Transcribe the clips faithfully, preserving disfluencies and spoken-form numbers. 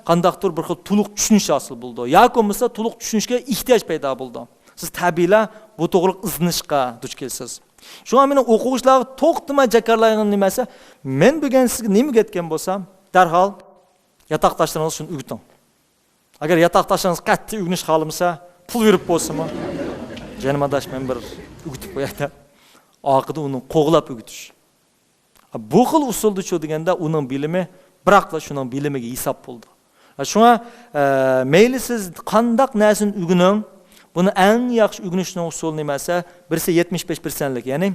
قانداقتۇر بىر خىل تولۇق چۈشىنىش ھاسىل بولىدۇ. ياكى بولمىسا تولۇق چۈشىنىشكە ئېھتىياج پەيدا بولىدۇ. سىز تەبىئىيلا بۇ توغرىلىق ئىزدىنىشقا دۇچ كېلىسىز. شۇڭا مېنىڭ ئوقۇغۇچىلارغا توختىماي جاكارلايدىغىنىم نېمە دېسە، مەن بۈگۈن سىزگە نېمە ئۆگەتكەن بولسام، دەرھال ياتاقداشلىرىڭىزغا شۇنى ئۆگىتىڭ. ئەگەر ياتاقداشلىرىڭىز قەتئىي ئۆگىنىش خالىمىسا، پۇل بېرىپ بولسىمۇ، جېنىم ئاداش، مەن بىر ئۆگىتىپ قوياي دەپ، ئارقىدا ئۇنى قوغلاپ ئۆگىتىش. بۇ خىل ئۇسۇلدا شۇ دېگەندە ئۇنىڭ بىلىمى بىراقلا شۇنىڭ بىلىمىگە ھېساب بولىدۇ. شۇڭا، ئە، مەيلى سىز قانداق نەرسىنى ئۆگىنىڭ، بۇنى ئەڭ ياخشى ئۆگىنىشنىڭ ئۇسۇلى نېمە دېسە، بىرسى يەتمىش بەش پىرسەنتلىك، يەنى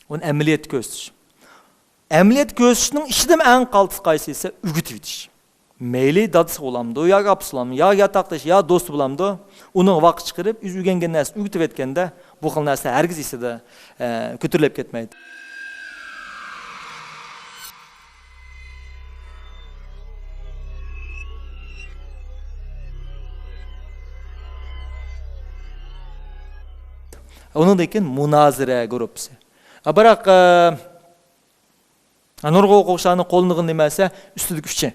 ئۇنى ئەمەلىيەتتە كۆرسىتىش. ئەمەلىيەتتە كۆرسىتىشنىڭ ئىچىدىمۇ ئەڭ قالتىس قايسى دېسە، ئۆگىتىۋېتىش. مەيلى دادىسى بولامدۇ، ياكى ئاپىسى بولامدۇ، يا ياتاقدىشى، يا دوستى بولامدۇ، ئۇنىڭغا ۋاقىت چىقىرىپ، ئۆزى ئۆگەنگەن نەرسىنى ئۆگىتىۋەتكەندە، بۇ خىل نەرسە ھەرگىز ئېسىدە، ئە، كۆتۈرۈلۈپ كەتمەيدۇ. ئۇنىڭدىن كېيىن مۇنازىرە گۇرۇپپىسى. بىراق، ئە، نۇرغۇن ئوقۇغۇچىلارنىڭ قوللىنىدىغىنى نېمە دېسە، ئۈستىدىكى ئۈچى.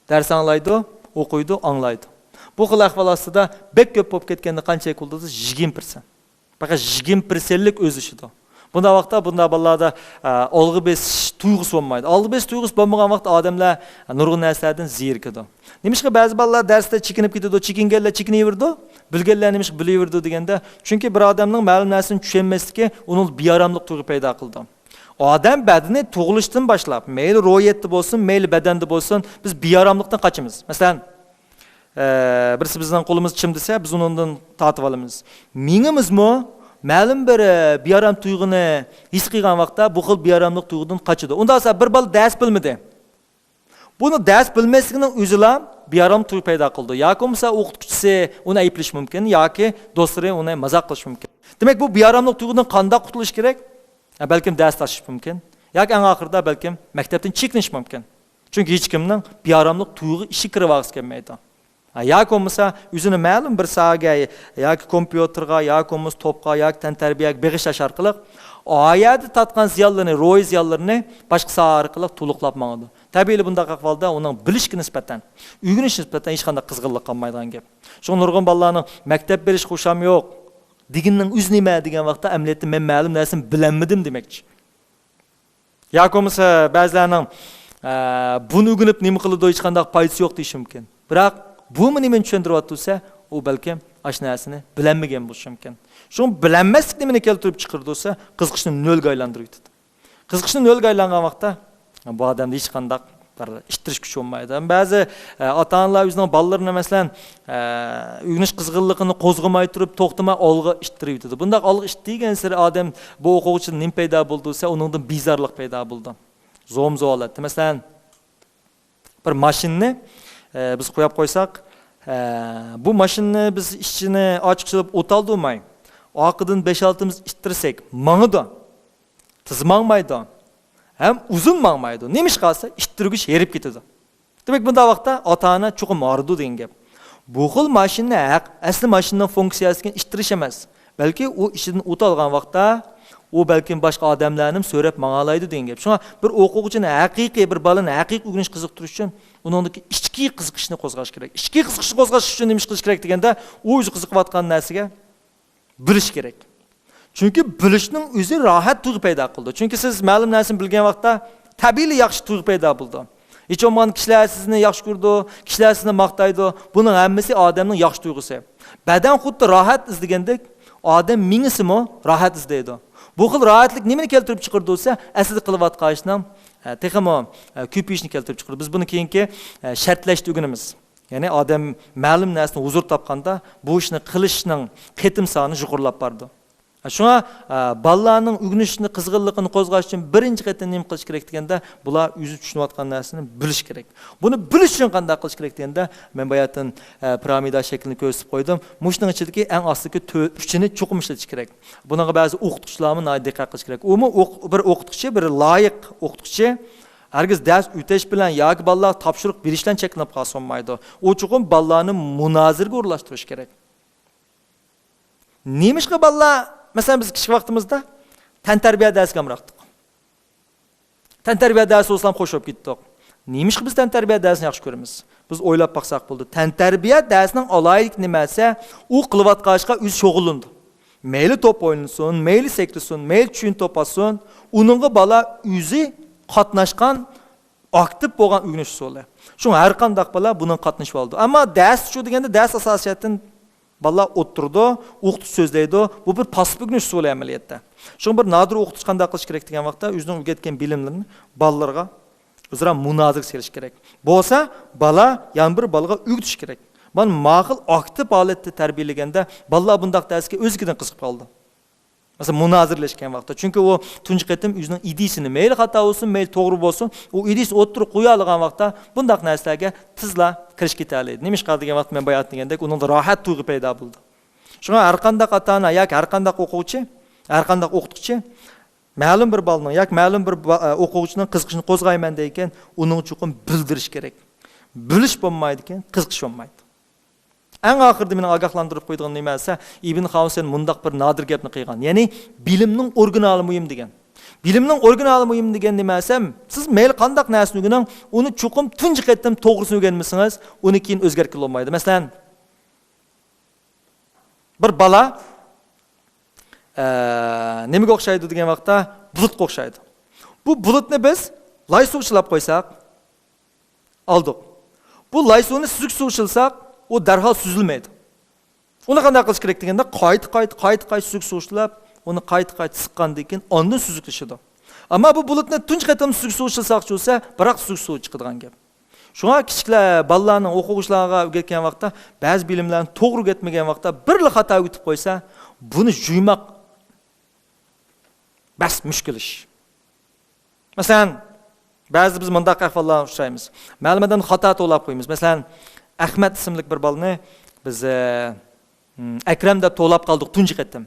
دەرس ئاڭلايدۇ، ئوقۇيدۇ، ئاڭلايدۇ. بۇ خىل ئەھۋال ئاستىدا بەك كۆپ بولۇپ كەتكەندە قانچىلىك بولىدۇ دېسە، يىگىرمە پىرسەنت. پەقەت يىگىرمە پىرسەنتلىك ئۆزلىشىدۇ. بۇنداق ۋاقىتتا بۇنداق بالىلاردا، ئە، ئالغا بېسىش تۇيغۇسى بولمايدۇ. ئالغا بېسىش تۇيغۇسى بولمىغان ۋاقىتتا ئادەملەر نۇرغۇن نەرسىلەردىن زېرىكىدۇ. نېمىشقا بەزى بالىلار دەرستە چېكىنىپ كېتىدۇ، چېكىنگەنلەر چېكىنىۋېرىدۇ، بىلگەنلەر نېمىشقا بىلىۋېرىدۇ دېگەندە، چۈنكى بىر ئادەمنىڭ مەلۇم نەرسىنى چۈشەنمەسلىكى ئۇنىڭدا بىئاراملىق تۇيغۇ پەيدا قىلىدۇ. ئادەم بەدىنى تۇغۇلۇشتىن باشلاپ، مەيلى روھىيەتتە بولسۇن، مەيلى بەدەندە بولسۇن، بىز بىئاراملىقتىن قاچىمىز. مەسىلەن، ئە، بىرسى بىزنىڭ قولىمىزنى چىمدىسە، بىز ئۇنىڭدىن تارتىۋالىمىز. مېڭىمىزمۇ مەلۇم بىر، ئە، بىئارام تۇيغۇنى ھېس قىلغان ۋاقىتتا بۇ خىل بىئاراملىق تۇيغۇدىن قاچىدۇ. ئۇنداق بولسا بىر بالا دەرس بىلمىدى. بۇنى دەرس بىلمەسلىكنىڭ ئۆزىلا بىئارام تۇيغۇ پەيدا قىلىدۇ. ياكى بولمىسا ئوقۇتقۇچىسى ئۇنى ئەيىبلىشى مۇمكىن، ياكى دوستلىرى ئۇنى مازاق قىلىشى مۇمكىن. دېمەك، بۇ بىئاراملىق تۇيغۇدىن قانداق قۇتۇلۇش كېرەك؟ ھە، بەلكىم دەرس تاشلاش مۇمكىن. ياكى ئەڭ ئاخىرىدا بەلكىم مەكتەپتىن چېكىنىش مۇمكىن. چۈنكى ھېچكىمنىڭ بىئاراملىق تۇيغۇ ئىشىكى كىرىۋالغۇسى كەلمەيدۇ. ھە، ياكى بولمىسا ئۆزىنى مەلۇم بىر ساھەگە ياكى كومپيۇتېرغا، ياكى بولمىسا توپقا، ياكى تەنتەربىيەگە بېغىشلاش ئارقىلىق ئۇ يەردە تارتقان زىيانلىرىنى، روھىي زىيانلىرىنى باشقا ساھە ئارقىلىق تولۇقلاپ ماڭىدۇ. تەبىئىيلا بۇنداق ئەھۋالدا ئۇنىڭ بىلىشكە نىسبەتەن، ئۆگىنىشكە نىسبەتەن ھېچقانداق قىزغىنلىق قالمايدىغان گەپ. شۇڭا نۇرغۇن بالىلارنىڭ مەكتەپ بېرىشكە خۇشام يوق دېگىنىنىڭ ئۆزى نېمە دېگەن ۋاقىتتا، ئەمەلىيەتتە مەن مەلۇم نەرسىنى بىلەلمىدىم دېمەكچى. ياكى بولمىسا بەزىلەرنىڭ، ئە، بۇنى ئۆگىنىپ نېمە قىلىدۇ، ھېچقانداق پايدىسى يوق دېيىشى مۇمكىن. بىراق بۇمۇ نېمىنى چۈشەندۈرۈۋاتىدۇ دېسە، ئۇ بەلكىم ئاشۇ نەرسىنى بىلەلمىگەن بولۇشى مۇمكىن. شۇڭا بىلەلمەسلىك نېمىنى كەلتۈرۈپ چىقىرىدۇ دېسە، قىزىقىشنى نۆلگە ئايلاندۇرۇۋېتىدۇ. قىزىقىشنى نۆلگە ئايلانغان ۋاقىتتا بۇ ئادەمدە ھېچقانداق بىر ئىتتىرىش كۈچى بولمايدۇ. ھەم بەزى، ئە، ئاتا-ئانىلار ئۆزىنىڭ بالىلىرىنى، مەسىلەن، ئە، ئۆگىنىش قىزغىنلىقىنى قوزغىماي تۇرۇپ، توختىماي ئالغا ئىتتىرىۋېتىدۇ. بۇنداق ئالغا ئىتتىرگەنسېرى ئادەم، بۇ ئوقۇغۇچىدا نېمە پەيدا بولىدۇ دېسە، ئۇنىڭدىن بىزارلىق پەيدا بولىدۇ. زوم-زۇۋالەتتە، مەسىلەن، بىر ماشىنىنى، ئە، بىز قويۇپ قويساق، ئە، بۇ ماشىنىنى بىز ئىچىنى ئاچقۇچىلاپ ئوتالدۇرماي، ئارقىدىن بەش-ئالتىمىز ئىتتىرسەك، ماڭىدۇ. تېز ماڭمايدۇ. ھەم ئۇزۇن ماڭمايدۇ. نېمىشقا دېسە، ئىتتىرگۈچ ھېرىپ كېتىدۇ. دېمەك، بۇنداق ۋاقىتتا ئاتا-ئانا چوقۇم ھارىدۇ دېگەن گەپ. بۇ خىل ماشىنا ھەق، ئەسلى ماشىنىنىڭ فۇنكسىيەسى ئىتتىرىش ئەمەس. بەلكى ئۇ ئىچىدىن ئوت ئالغان ۋاقىتتا، ئۇ بەلكىم باشقا ئادەملەرنىمۇ سۆرەپ ماڭالايدۇ دېگەن گەپ. شۇڭا بىر ئوقۇغۇچىنى ھەقىقىي، بىر بالىنى ھەقىقىي ئۆگىنىش قىزىقتۇرۇش ئۈچۈن ئۇنىڭدىكى ئىچكى قىزىقىشنى قوزغاش كېرەك. ئىچكى قىزىقىشنى قوزغاش ئۈچۈن نېمە ئىش قىلىش كېرەك دېگەندە، ئۇ ئۆزى قىزىقىۋاتقان نەرسىگە بىلىش كېرەك. چۈنكى بىلىشنىڭ ئۆزى راھەت تۇيغۇ پەيدا قىلىدۇ. چۈنكى سىز مەلۇم نەرسىنى بىلگەن ۋاقىتتا تەبىئىيلا ياخشى تۇيغۇ پەيدا بولىدۇ. ھېچ بولمىغاندا كىشىلەر سىزنى ياخشى كۆرىدۇ، كىشىلەر سىزنى ماختايدۇ. بۇنىڭ ھەممىسى ئادەمنىڭ ياخشى تۇيغۇسى. بەدەن خۇددى راھەت ئىزدىگەندەك، ئادەم مېڭىسىمۇ راھەت ئىزدەيدۇ. بۇ خىل راھەتلىك نېمىنى كەلتۈرۈپ چىقىرىدۇ دېسە، ئەسلىدە قىلىۋاتقان ئىشنىڭ، ئە، تېخىمۇ، ئە، كۆپىيىشىنى كەلتۈرۈپ چىقىرىدۇ. بىز بۇنى كېيىنكى، ئە، شەرتلەشتە ئۆگىنىمىز. يەنى ئادەم مەلۇم نەرسىدىن ھۇزۇر تاپقاندا، بۇ ئىشنى قىلىشنىڭ قېتىم سانى يۇقىرىلاپ بارىدۇ. شۇڭا، ئە، بالىلارنىڭ ئۆگىنىشنى، قىزغىنلىقىنى قوزغاش ئۈچۈن بىرىنچى قېتىم نېمە قىلىش كېرەك دېگەندە، بۇلار ئۆزى چۈشىنىۋاتقان نەرسىنى بىلىشى كېرەك. بۇنى بىلىش ئۈچۈن قانداق قىلىش كېرەك دېگەندە، مەن باياتىن، ئە، پىرامىدا شەكلىنى كۆرسىتىپ قويدۇم. مۇشۇنىڭ ئىچىدىكى ئەڭ ئاستىدىكى تۆ-، ئۈچىنى چوقۇم ئىشلىتىش كېرەك. بۇنىڭغا بەزى ئوقۇتقۇچىلارمۇ ناھايىتى دىققەت قىلىش كېرەك. ئۇمۇ ئوق-، بىر ئوقۇتقۇچى، بىر لايىق ئوقۇتقۇچى ھەرگىز دەرس ئۆتەش بىلەن ياكى بالىلارغا تاپشۇرۇق بېرىش بىلەن چەكلىنىپ قالسا بولمايدۇ. ئۇ چوقۇم بالىلارنى مۇنازىرىگە ئورۇنلاشتۇرۇش كېرەك. نېمىشقا بالىلار، مەسىلەن، بىز كىچىك ۋاقتىمىزدا تەنتەربىيە دەرسىگە ئامراقتۇق. تەنتەربىيە دەرسى بولسىلا خوش بولۇپ كېتەتتۇق. نېمىشقا بىز تەنتەربىيە دەرسىنى ياخشى كۆرىمىز؟ بىز ئويلاپ باقساق بولىدۇ. تەنتەربىيە دەرسىنىڭ ئالاھىدىلىكى نېمە دېسە، ئۇ قىلىۋاتقان ئىشقا ئۆزى شۇغۇللىنىدۇ. مەيلى توپ ئوينىسۇن، مەيلى سەكرىسۇن، مەيلى چۈيىنى توپ ئاتسۇن، ئۇنىڭغا بالا ئۆزى قاتناشقان، ئاكتىپ بولغان ئۆگىنىش ئۇسۇلى. شۇڭا ھەر قانداق بالا بۇنىڭغا قاتنىشىۋالىدۇ. ئەمما دەرس شۇ دېگەندە، دەرس ئاساسىي جەھەتتىن بالىلار ئولتۇرىدۇ، ئوقۇتقۇچى سۆزلەيدۇ. بۇ بىر پاسسىپ ئۆگىنىش ئۇسۇلى ئەمەلىيەتتە. شۇڭا بىر نادىر ئوقۇتقۇچى قانداق قىلىش كېرەك دېگەن ۋاقىتتا، ئۆزىنىڭ ئۆگەتكەن بىلىملىرىنى بالىلارغا ئۆزئارا مۇنازىرە سېلىش كېرەك. بولسا بالا يەنە بىر بالىغا ئۆگىتىش كېرەك. مانا ما خىل ئاكتىپ ھالەتتە تەربىيەلىگەندە، بالىلار بۇنداق دەرسكە ئۆزلۈكىدىن قىزىقىپ قالىدۇ. مەسىلەن، مۇنازىرىلەشكەن ۋاقىتتا. چۈنكى ئۇ تۇنجى قېتىم ئۆزىنىڭ ئىدىيىسىنى، مەيلى خاتا بولسۇن، مەيلى توغرا بولسۇن، ئۇ ئىدىيىسىنى ئوتتۇرىغا قويالىغان ۋاقىتتا بۇنداق نەرسىلەرگە تېزلا كىرىشىپ كېتەلەيدۇ. نېمىشقا دېگەن ۋاقىتتا مەن بايا ئېيتقاندەك، ئۇنىڭدا راھەت تۇيغۇ پەيدا بولىدۇ. شۇڭا ھەر قانداق ئاتا-ئانا ياكى ھەر قانداق ئوقۇغۇچى، ھەر قانداق ئوقۇتقۇچى مەلۇم بىر بالىنىڭ ياكى مەلۇم بىر با-، ئوقۇغۇچىنىڭ قىزىقىشىنى قوزغايمەن دەيدىكەن، ئۇنىڭغا چوقۇم بىلدۈرۈش كېرەك. بىلىش بولمايدىكەن، قىزىقىش بولمايدۇ. ئەڭ ئاخىرىدا مېنىڭ ئاگاھلاندۇرۇپ قويىدىغىنىم نېمە دېسە، ئىبن خاۋسەن مۇنداق بىر نادىر گەپنى قىلغان. يەنى، بىلىمنىڭ ئورىگىنالى مۇھىم دېگەن. بىلىمنىڭ ئورىگىنالى مۇھىم دېگەن نېمە دېسەم، سىز مەيلى قانداق نەرسىنى ئۆگىنىڭ، ئۇنى چوقۇم تۇنجى قېتىم توغرىسىنى ئۆگەنمىسىڭىز، ئۇنى كېيىن ئۆزگەرتكىلى بولمايدۇ. مەسىلەن، بىر بالا، ئە، نېمىگە ئوخشايدۇ دېگەن ۋاقىتتا، بۇلۇتقا ئوخشايدۇ. بۇ بۇلۇتنى بىز لاي سۇغا چىلاپ قويساق، ئالدۇق. بۇ لاي سۇنى سۈزۈك سۇغا چىلىساق، ئۇ دەرھال سۈزۈلمەيدۇ. ئۇنى قانداق قىلىش كېرەك دېگەندە، قايتا، قايتا، قايتا، قايتا سۈزۈك سۇغا چىلاپ، ئۇنى قايتا، قايتا سىققاندىن كېيىن ئاندىن سۈزۈكلىشىدۇ. ئەمما بۇ بۇلۇتنى تۇنجى قېتىم سۈزۈك سۇغا چىلساق چۈشۈرسە، بىراق سۈزۈك سۇغا چىقىدىغان گەپ. شۇڭا كىچىكلەر، بالىلارنىڭ ئوقۇغۇچىلارغا ئۆگەتكەن ۋاقىتتا، بەزى بىلىملەرنى توغرا ئۆگەتمىگەن ۋاقىتتا، بىرلا خاتا ئۆگىتىپ قويسا، بۇنى جۇيماق بەس مۈشكۈل ئىش. مەسىلەن، بەزىدە بىز مۇنداق ئەھۋاللارغا ئۇچرايمىز. مەلۇم ئادەمنى خاتا توۋلاپ قويىمىز. مەسىلەن، ئەخمەت ئىسىملىك بىر بالىنى بىز، ئە، م، ئەكرەم دەپ توۋلاپ قالدۇق تۇنجى قېتىم.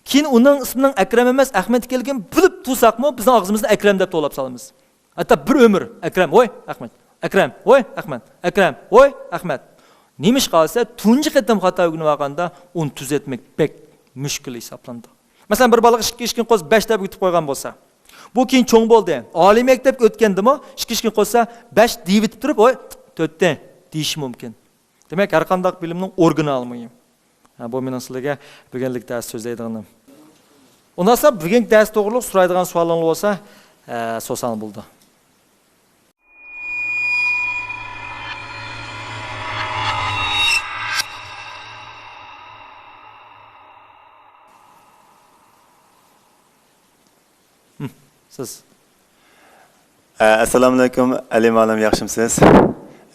كېيىن ئۇنىڭ ئىسمىنىڭ ئەكرەم ئەمەس، ئەخمەت ئىكەنلىكىنى بىلىپ تۇرساقمۇ، بىزنىڭ ئاغزىمىزدىن ئەكرەم دەپ توۋلاپ سالىمىز. ھەتتا بىر ئۆمۈر، ئەكرەم، ۋوي، ئەخمەت، ئەكرەم، ۋوي، ئەخمەت، ئەكرەم، ۋوي، ئەخمەت. نېمىشقا دېسە، تۇنجى قېتىم خاتا ئۆگىنىۋالغاندا ئۇنى تۈزەتمەك بەك مۈشكۈل ھېسابلىنىدۇ. مەسىلەن، بىر بالىغا ئىككى، ئىككى قوس بەش دەپ ئۆگىتىپ قويغان بولسا، بۇ كېيىن چوڭ بولدى. ئالىي مەكتەپكە ئۆتكەندىمۇ ئىككى، ئىككى قوسا بەش دېيىۋېتىپ تۇرۇپ، ۋوي، تۆتتە دېيىشى مۇمكىن. دېمەك، ھەر قانداق بىلىمنىڭ ئورىگىنالى مۇھىم. ھە، بۇ مېنىڭ سىلەرگە بۈگۈنلۈك دەرس سۆزلەيدىغىنىم. ئۇنداقتا بۈگۈنكى دەرس توغرۇلۇق سورايدىغان سوئالىڭلار بولسا، ھە، سورىساڭلار بولىدۇ. سىز. ئە، ئەسسالامۇئەلەيكۇم، ئەلى مۇئەللىم، ياخشىمۇسىز؟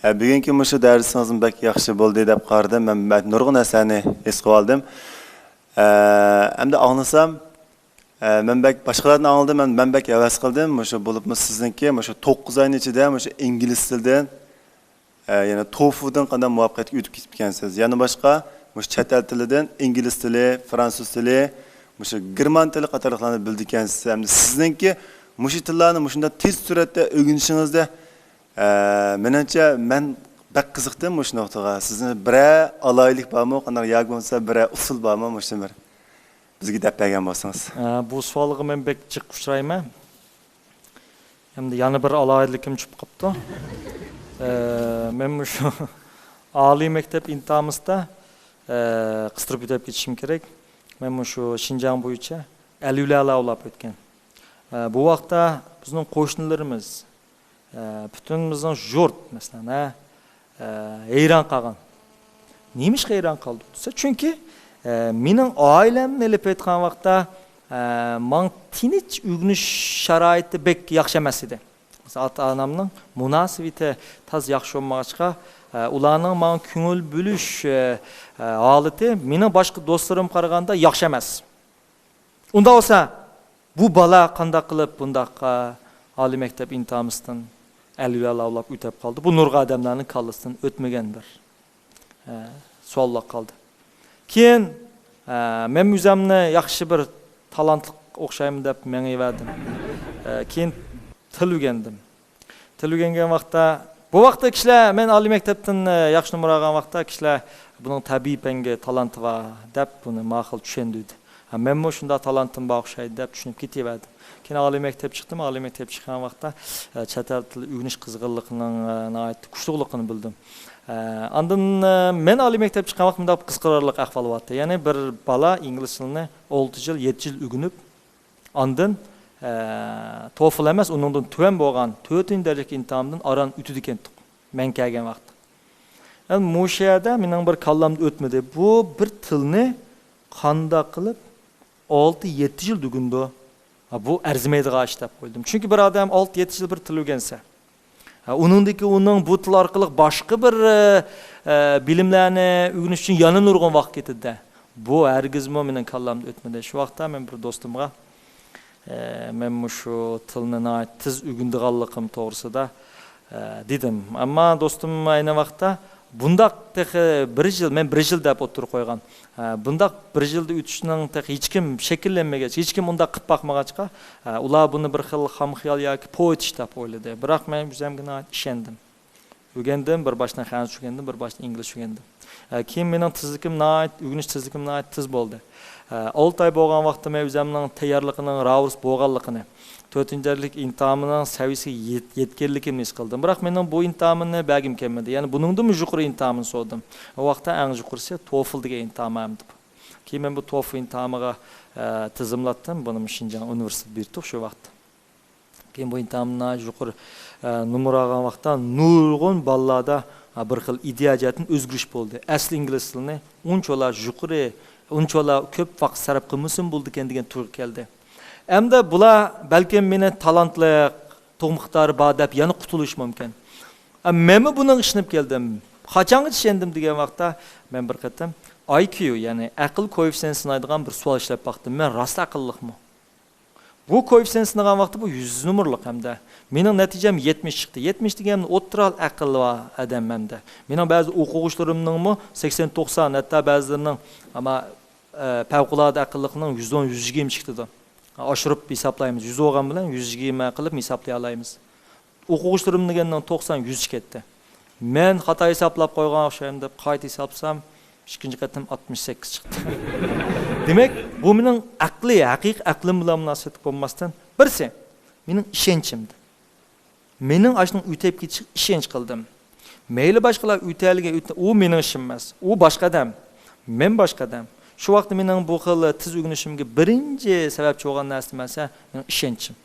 ئە، بۈگۈنكى مۇشۇ دەرسىڭىزمۇ بەك ياخشى بولدى دەپ قارىدىم. مەن، مەن نۇرغۇن نەرسىلەرنى ھېس قىلىۋالدىم. ئە، ئەمدى ئاڭلىسام، ئە، مەن بەك باشقىلاردىن ئاڭلىدىم، مەن، مەن بەك ھەۋەس قىلدىم. مۇشۇ بولۇپمۇ سىزنىڭكى مۇشۇ توققۇز ئاينىڭ ئىچىدە مۇشۇ ئىنگلىز تىلىدىن، ئە، يەنە توفۇدىن قانداق مۇۋەپپەقىيەتكە ئۆتۈپ كېتىپكەنسىز. يەنە باشقا مۇشۇ چەت ئەل تىلىدىن ئىنگلىز تىلى، فرانسۇز تىلى، مۇشۇ گېرمان تىلى قاتارلىقلارنى بىلىدىكەنسىز. ئەمدى سىزنىڭكى مۇشۇ تىللارنى مۇشۇنداق تېز سۈرئەتتە ئۆگىنىشىڭىزدە، ئە، مېنىڭچە مەن بەك قىزىقتىم مۇشۇ نۇقتىغا. سىزنىڭ بىرەر ئالاھىدىلىك بارمۇ؟ قانداق ياكى بولمىسا بىرەر ئۇسۇل بارمۇ؟ مۇشۇنى بىر بىزگە دەپ بەرگەن بولسىڭىز. ئە، بۇ سوئالغا مەن بەك جىق ئۇچرايمەن. ئەمدى يەنە بىر ئالاھىدىلىكىم چۈشۈپ قاپتۇ. ئە، مەن مۇشۇ ئالىي مەكتەپ ئىمتىھانىمدا، ئە، قىستۇرۇپ ئۆتۈپ كېتىشىم كېرەك. مەن مۇشۇ شىنجاڭ بويىچە ئەلۋىلەلەر ئولاپ ئۆتكەن. ئە، بۇ ۋاقىتتا بىزنىڭ قوشنىلىرىمىز، ئە، پۈتۈن بىزنىڭ يۇرت، مەسىلەن، ھە، ئە، ھەيران قالغان. نېمىشقا ھەيران قالدى دېسە، چۈنكى، ئە، مېنىڭ ئائىلەمنى ئېلىپ ئېيتقان ۋاقىتتا، ئە، ماڭا تىنچ ئۆگىنىش شارائىتى بەك ياخشى ئەمەس ئىدى. مەسىلەن، ئاتا-ئانامنىڭ مۇناسىۋىتى تازا ياخشى بولمىغاچقا، ئە، ئۇلارنىڭ ماڭا كۆڭۈل بۆلۈش، ئە، ئە، ھالىتى مېنىڭ باشقا دوستلىرىمغا قارىغاندا ياخشى ئەمەس. ئۇنداق بولسا، بۇ بالا قانداق قىلىپ بۇنداق، ئالىي مەكتەپ ئىمتىھانىمىزدىن ئەلۋىلەلەر ئولاپ ئۆتۈپ قالدى؟ بۇ نۇرغۇن ئادەملەرنىڭ كاللىسىدىن ئۆتمىگەن بىر، ئە، سوئاللار قالدى. كېيىن، ئە، مەن ئۆزۈمنى ياخشى بىر تالانتلىق ئوخشايمەن دەپ مېڭىۋەردىم. ئە، كېيىن تىل ئۆگەندىم. تىل ئۆگەنگەن ۋاقىتتا، بۇ ۋاقىتتا كىشىلەر، مەن ئالىي مەكتەپتىن، ئە، ياخشى نومۇر ئالغان ۋاقىتتا كىشىلەر بۇنىڭ تەبىئىي پەنگە تالانتى بار دەپ بۇنى ماقۇل چۈشەندۈردى. ھە، مەنمۇ شۇنداق تالانتىم بار ئوخشايدۇ دەپ چۈشىنىپ كېتىۋەردىم. كېيىن ئالىي مەكتەپ چىقتىم. ئالىي مەكتەپ چىققان ۋاقىتتا، ئە، چەت ئەل تىلى ئۆگىنىش قىزغىنلىقىنىڭ، ئە، ناھايىتى كۈچلۈكلۈكىنى بىلدىم. ئە، ئاندىن، ئە، مەن ئالىي مەكتەپ چىققان ۋاقىت مۇنداق قىزىقارلىق ئەھۋال بولاتتى. يەنى بىر بالا ئىنگلىز تىلىنى ئالتە يىل، يەتتە يىل ئۆگىنىپ، ئاندىن، ئە، توفل ئەمەس، ئۇنىڭدىن تۆۋەن بولغان تۆتىنچى دەرىجىلىك ئىمتىھاندىن ئاران ئۆتىدىكەنتۇق. مەن كەلگەن ۋاقىتتا. يەنى مۇشۇ يەردە مېنىڭ بىر كاللامدا ئۆتمىدى. بۇ بىر تىلنى قانداق قىلىپ ئالتە، يەتتە يىل ئۆگىنىدۇ؟ ھا، بۇ ئەرزىمەيدىغان ئىش دەپ ئويلىدىم. چۈنكى بىر ئادەم ئالتە، يەتتە يىل بىر تىل ئۆگەنسە، ھە، ئۇنىڭدىكى ئۇنىڭ بۇ تىل ئارقىلىق باشقا بىر، ئە، ئە، بىلىملەرنى ئۆگىنىش ئۈچۈن يەنە نۇرغۇن ۋاقىت كېتىدۇ. بۇ ھەرگىزمۇ مېنىڭ كاللامدا ئۆتمىدى. شۇ ۋاقىتتا مەن بىر دوستۇمغا، ئە، مەن مۇشۇ تىلنى ناھايىتى تېز ئۆگىنىدىغانلىقىم توغرىسىدا، ئە، دېدىم. ئەمما دوستۇم ئەينى ۋاقىتتا بۇنداق تېخى بىر يىل، مەن بىر يىل دەپ ئوتتۇرىغا قويغان. ئە، بۇنداق بىر يىلدا ئۆتۈشنىڭ تېخى ھېچكىم شەكىللەنمىگەچ، ھېچكىم ئۇنداق قىلىپ باقمىغاچقا، ئە، ئۇلار بۇنى بىر خىل خام خىيال ياكى پوۋ ئېتىش دەپ ئۆيلىدى. بىراق مەن ئۆزۈمگە ناھايىتى ئىشەندىم. ئۆگەندىم، بىر باشتىن خەنزۇچە ئۆگەندىم، بىر باشتىن ئىنگلىزچە ئۆگەندىم. ئە، كېيىن مېنىڭ تېزلىكىم ناھايىتى، ئۆگىنىش تېزلىكىم ناھايىتى تېز بولدى. ئە، ئالتە ئاي بولغان ۋاقىتتا مەن ئۆزۈمنىڭ تەييارلىقىنىڭ راۋۇرۇس بولغانلىقىنى، تۆتىنچى دەرىجىلىك ئىمتىھانىمنىڭ سەۋىيىسىگە يەت-، يەتكەنلىكىمنى ھېس قىلدىم. بىراق مېنىڭ بۇ ئىمتىھانىمنى بەرگۈم كەلمىدى. يەنى بۇنىڭدىنمۇ يۇقىرى ئىمتىھاننى سورىدىم. ئۇ ۋاقىتتا ئەڭ يۇقىرىسى توفل دېگەن ئىمتىھان ئەمدى. كېيىن مەن بۇ توفل ئىمتىھانىغا، ئە، تىزىملاتتىم. بۇنىمۇ شىنجاڭ ئۇنىۋېرسىتېتى بېرىپتۇ شۇ ۋاقىتتا. كېيىن بۇ ئىمتىھاندا يۇقىرى، ئە، نومۇر ئالغان ۋاقىتتا نۇرغۇن بالىلاردا، ئە، بىر خىل ئىدىيە جەھەتتىن ئۆزگىرىش بولدى. ئەسلى ئىنگلىز تىلىنى ئۇنچىۋالا يۇقىرى، ئۇنچىۋالا كۆپ ۋاقىت سەرپ قىلمىسىمۇ بولىدىكەن دېگەن تۇيغۇ كەلدى. ئەمدى بۇلار بەلكىم مېنى تالانتلىق، تۇغما ئىقتىدارى بار دەپ يەنە قۇتۇلۇشى مۇمكىن. ئە، مەنمۇ بۇنىڭغا ئىشىنىپ كەلدىم. قاچانغىچە ئىشەندىم دېگەن ۋاقىتتا مەن بىر قېتىم ئاي كيۇ، يەنى ئەقىل كوئېففىتسېنتى سىنايدىغان بىر سوئال ئىشلەپ باقتىم. مەن راست ئەقىللىقمۇ؟ بۇ كوئېففىتسېنت سىنىغان ۋاقىتتا بۇ يۈز نومۇرلۇق ھەمدە. مېنىڭ نەتىجەم يەتمىش چىقتى. يەتمىش دېگەن ئوتتۇرا ئەقىل بار ئادەم ھەمدە. مېنىڭ بەزى ئوقۇغۇچىلىرىمنىڭمۇ سەكسەن، توقسان، ھەتتا بەزىلىرىنىڭ، ئەمما، ئە، پەۋقۇلئاددە ئەقىللىقنىڭ يۈز ئون، يۈز يىگىرمە چىقتىدۇ. ئاشۇرۇپ ھېسابلايمىز. يۈز بولغان بىلەن يۈز يىگىرمە قىلىپ ھېسابلىيالايمىز. ئوقۇغۇچىلىرىم دېگەننىڭ توقسان، يۈز كەتتى. مەن خاتا ھېسابلاپ قويغان ئوخشايمەن دەپ قايتا ھېسابلىسام، ئىككىنچى قېتىم ئاتمىش سەككىز چىقتى. دېمەك، بۇ مېنىڭ ئەقلىي، ھەقىقىي ئەقلىم بىلەن مۇناسىۋەتلىك بولماستىن، بىرسى، مېنىڭ ئىشەنچىمدە. مېنىڭ ئاشۇنىڭ ئۆتەپ كېتىشىگە ئىشەنچ قىلدىم. مەيلى باشقىلار ئۆتەلىگەن، ئۆتە-، ئۇ مېنىڭ ئىشىم ئەمەس. ئۇ باشقا ئادەم. مەن باشقا ئادەم. شۇ ۋاقىتتا مېنىڭ بۇ خىل تېز ئۆگىنىشىمگە بىرىنچى سەۋەبچى بولغان نەرسە نېمە دېسە، مېنىڭ ئىشەنچىم.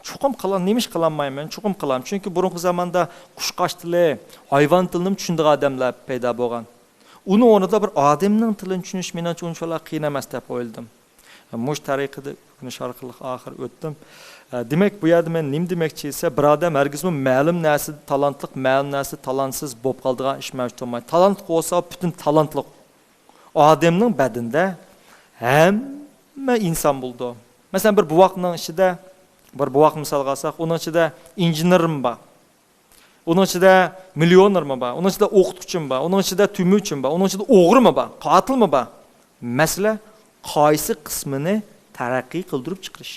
چوقۇم قىلام، نېمە ئىش قىلالمايمەن؟ چوقۇم قىلام. چۈنكى بۇرۇنقى زاماندا قۇشقاچ تىلى، ھايۋان تىلىنىمۇ چۈشىنىدىغان ئادەملەر پەيدا بولغان. ئۇنىڭ ئورنىدا بىر ئادەمنىڭ تىلىنى چۈشىنىش مېنىڭچە ئۇنچىۋالا قىيىن ئەمەس دەپ ئويلىدىم. مۇشۇ تەرىقىدە ئۆگىنىش ئارقىلىق ئاخىر ئۆتتۈم. دېمەك، بۇ يەردە مەن نېمە دېمەكچى دېسە، بىر ئادەم ھەرگىزمۇ مەلۇم نەرسىدە تالانتلىق، مەلۇم نەرسىدە تالانتسىز بولۇپ قالىدىغان ئىش مەۋجۇت بولمايدۇ. تالانتلىق بولسا، پۈتۈن تالانتلىق. ئادەمنىڭ بەدىنىدە ھەممە ئىنسان بولىدۇ. مەسىلەن، بىر بوۋاقنىڭ ئىچىدە، بىر بوۋاق مىسالغا ئالساق، ئۇنىڭ ئىچىدە ئىنژېنېرمۇ بار، ئۇنىڭ ئىچىدە مىليونېرمۇ بار، ئۇنىڭ ئىچىدە ئوقۇتقۇچىمۇ بار، ئۇنىڭ ئىچىدە تۈمۈرچىمۇ بار، ئۇنىڭ ئىچىدە ئوغرىمۇ بار، قاتىلمۇ بار. مەسىلە، قايسى قىسمىنى تەرەققىي قىلدۇرۇپ چىقىرىش.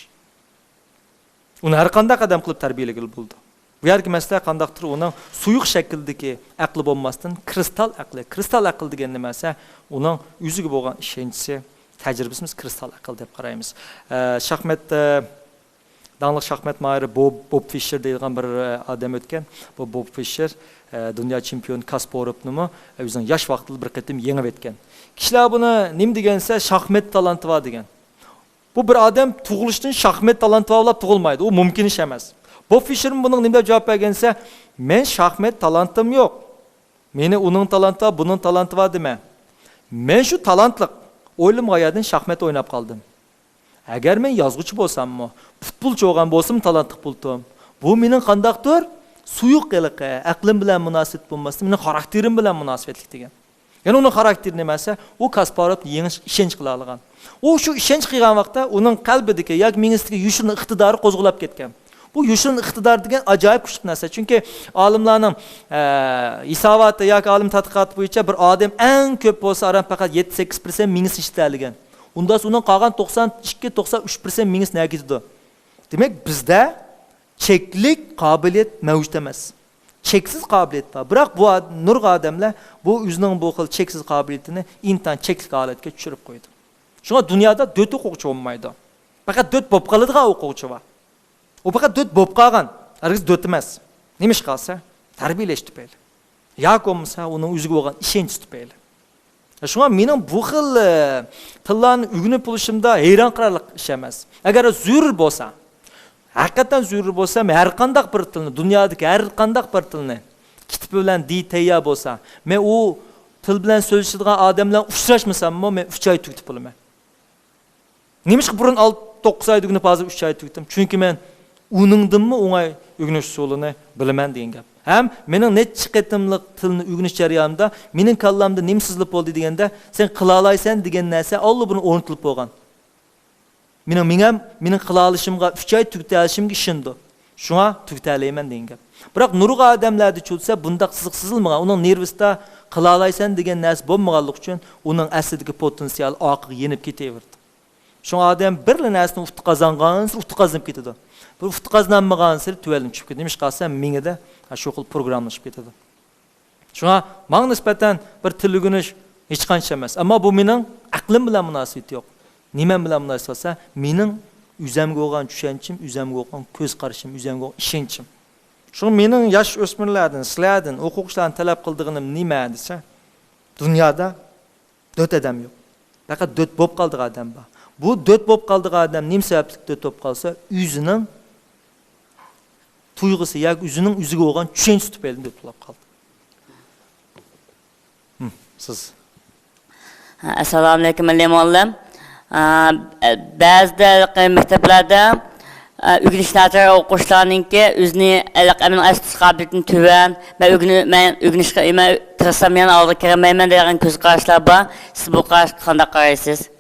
ئۇنى ھەر قانداق ئادەم قىلىپ تەربىيەلىگىلى بولىدۇ. بۇ يەردىكى مەسىلە قانداقتۇر ئۇنىڭ سۇيۇق شەكىلدىكى ئەقلى بولماستىن، كرىستال ئەقلى. كرىستال ئەقىل دېگەن نېمە دېسە، ئۇنىڭ ئۆزىگە بولغان ئىشەنچى، تەجرىبىسى، بىز كرىستال ئەقىل دەپ قارايمىز. ئە، شاھمەت، ئە، داڭلىق شاھمەت ماھىرى بوب، بوب فىشېر دەيدىغان بىر، ئە، ئادەم ئۆتكەن. بۇ بوب فىشېر، ئە، دۇنيا چېمپىيونى كاسپاروفنىمۇ ئۆزىنىڭ ياش ۋاقتىدا بىر قېتىم يېڭىۋەتكەن. كىشىلەر بۇنى نېمە دېگەن دېسە، شاھمەت تالانتى بار دېگەن. بۇ بىر ئادەم تۇغۇلۇشتىن شاھمەت تالانتى بار بولۇپ تۇغۇلمايدۇ. ئۇ مۇمكىن ئىش ئەمەس. بوب فىشېرمۇ بۇنىڭغا نېمە دەپ جاۋاب بەرگەن دېسە، مەن شاھمەت تالانتىم يوق. مېنى ئۇنىڭ تالانتى بار، بۇنىڭ تالانتى بار دېمە. مەن شۇ تالانتلىق. ئويلىمىغان يەردىن شاھمەت ئويناپ قالدىم. ئەگەر مەن يازغۇچى بولساممۇ، پۇتبولچى بولغان بولسىمۇ تالانتلىق بولاتتىم. بۇ مېنىڭ قانداقتۇر سۇيۇق ھېلىقى، ئەقلىم بىلەن مۇناسىۋەت بولماستىن، مېنىڭ خاراكتېرىم بىلەن مۇناسىۋەتلىك دېگەن. يەنى ئۇنىڭ خاراكتېرى نېمە دېسە، ئۇ كاسپاروفنى يېڭىش ئىشەنچ قىلالىغان. ئۇ شۇ ئىشەنچ قىلغان ۋاقىتتا ئۇنىڭ قەلبىدىكى ياكى مېڭىسىدىكى يوشۇرۇن ئىقتىدارى قوزغىلاپ كەتكەن. بۇ يوشۇرۇن ئىقتىدار دېگەن ئاجايىپ كۈچلۈك نەرسە. چۈنكى ئالىملارنىڭ، ئە، ھېساباتى ياكى ئالىم تەتقىقاتى بويىچە بىر ئادەم ئەڭ كۆپ بولسا ئاران پەقەت يەتتە، سەككىز پىرسەنت مېڭىسى ئىشلىتەلىگەن. ئۇنداق ئۇنىڭ قالغان توقسان ئىككى، توقسان ئۈچ پىرسەنت مېڭىسى نەگە كېتىدۇ؟ دېمەك، بىزدە چەكلىك قابىلىيەت مەۋجۇت ئەمەس. چەكسىز قابىلىيەت بار. بىراق بۇ ئاد-، نۇرغۇن ئادەملەر بۇ ئۆزىنىڭ بۇ خىل چەكسىز قابىلىيىتىنى ئىنتايىن چەكلىك ھالەتكە چۈشۈرۈپ قويىدۇ. شۇڭا دۇنيادا دۆت ئوقۇغۇچى بولمايدۇ. پەقەت دۆت بولۇپ قالىدىغان ئوقۇغۇچى بار. ئۇ پەقەت دۆت بولۇپ قالغان، ھەرگىز دۆت ئەمەس. نېمىشقا دېسە، تەربىيەلەش تۈپەيلى ياكى بولمىسا ئۇنىڭ ئۆزىگە بولغان ئىشەنچى تۈپەيلى. شۇڭا مېنىڭ بۇ خىل، ئە، تىللارنى ئۆگىنىپ بولۇشۇمدا ھەيران قالارلىق ئىش ئەمەس. ئەگەر زۆرۈر بولسا، ھەقىقەتەن زۆرۈر بولسا، مەن ھەر قانداق بىر تىلنى، دۇنيادىكى ھەر قانداق بىر تىلنى، كىتاب بىلەن دىل تەييار بولسا، مەن ئۇ تىل بىلەن سۆزلىشىدىغان ئادەم بىلەن ئۇچراشمىساممۇ، مەن ئۈچ ئاي تۈگىتىپ بولىمەن. نېمىشقا بۇرۇن ئالتە، توققۇز ئايدا ئۆگىنىپ، ھازىر ئۈچ ئايدا تۈگىتىم؟ چۈنكى مەن ئۇنىڭدىنمۇ ئوڭاي ئۆگىنىش ئۇسۇلىنى بىلىمەن دېگەن گەپ. ھەم مېنىڭ نەچچە قېتىملىق تىلنى ئۆگىنىش جەريانىمدا مېنىڭ كاللامدا نېمە سىزىلىپ بولدى دېگەندە، سەن قىلالايسەن دېگەن نەرسە ئاللىبۇرۇن ئورنىتىلىپ بولغان. مېنىڭ مېڭەم مېنىڭ قىلالايشىمغا، ئۈچ ئاي تۈگىتەلىشىمگە ئىشىنىدۇ. شۇڭا تۈگىتەلەيمەن دېگەن گەپ. بىراق نۇرغۇن ئادەملەردە چۈشىسە، بۇنداق سىزىق سىزىلمىغان، ئۇنىڭ نېرۋىسىدا قىلالايسەن دېگەن نەرسە بولمىغانلىقى ئۈچۈن ئۇنىڭ ئەسلىدىكى پوتېنسىيالى ئارقىغا يېنىپ كېتىۋېرىدۇ. شۇڭا ئادەم بىرلا نەرسىنى ئۇتۇق قازانغانسېرى ئۇتۇق قازىنىپ كېتىدۇ. بىر ئۇتۇق قازىنالمىغانسېرى تۆۋەنلىشىپ كېتىدۇ. نېمىشقا دېسە، مېڭىدە شۇ خىل پروگراممىلىشىپ كېتىدۇ. شۇڭا ماڭا نىسبەتەن بىر تىل ئۆگىنىش ھېچقانچە ئەمەس. ئەمما بۇ مېنىڭ ئەقلىم بىلەن مۇناسىۋىتى يوق. نېمەم بىلەن مۇناسىۋەت دېسە، مېنىڭ ئۆزەمگە بولغان چۈشەنچىم، ئۆزەمگە بولغان كۆز قارىشىم، ئۆزەمگە بولغان ئىشەنچىم. شۇڭا مېنىڭ ياش ئۆسمۈرلەردىن، سىلەردىن، ئوقۇغۇچىلاردىن تەلەپ قىلىدىغىنىم نېمە دېسە، دۇنيادا دۆت ئادەم يوق. پەقەت دۆت بولۇپ قالىدىغان ئادەم بار. بۇ دۆت بولۇپ قالىدىغان ئادەم نېمە سەۋەبلىك دۆت بولۇپ قالسا، ئۆزىنىڭ تۇيغۇسى ياكى ئۆزىنىڭ ئۆزىگە بولغان چۈشەنچىسى تۈپەيلىدىن دۆت بولۇپ قالدى. ھىم، سىز. ئەسسالامۇئەلەيكۇم، مەلىم مۇئەللىم. ئا، بەزىدە مەكتەپلەردە، ئا، ئۆگىنىش ناچار ئوقۇغۇچىلارنىڭكى ئۆزىنى ئەمەلىي ئەستە قابىلىيىتىنى تۆۋەن، مەن ئۆگىنى-، مەن ئۆگىنىشكە، مەن تىرىشسام يەنە ئالغا كىرەلمەيمەن دەيدىغان كۆز قاراشلار بار. سىز بۇ قاراشقا قانداق قارايسىز؟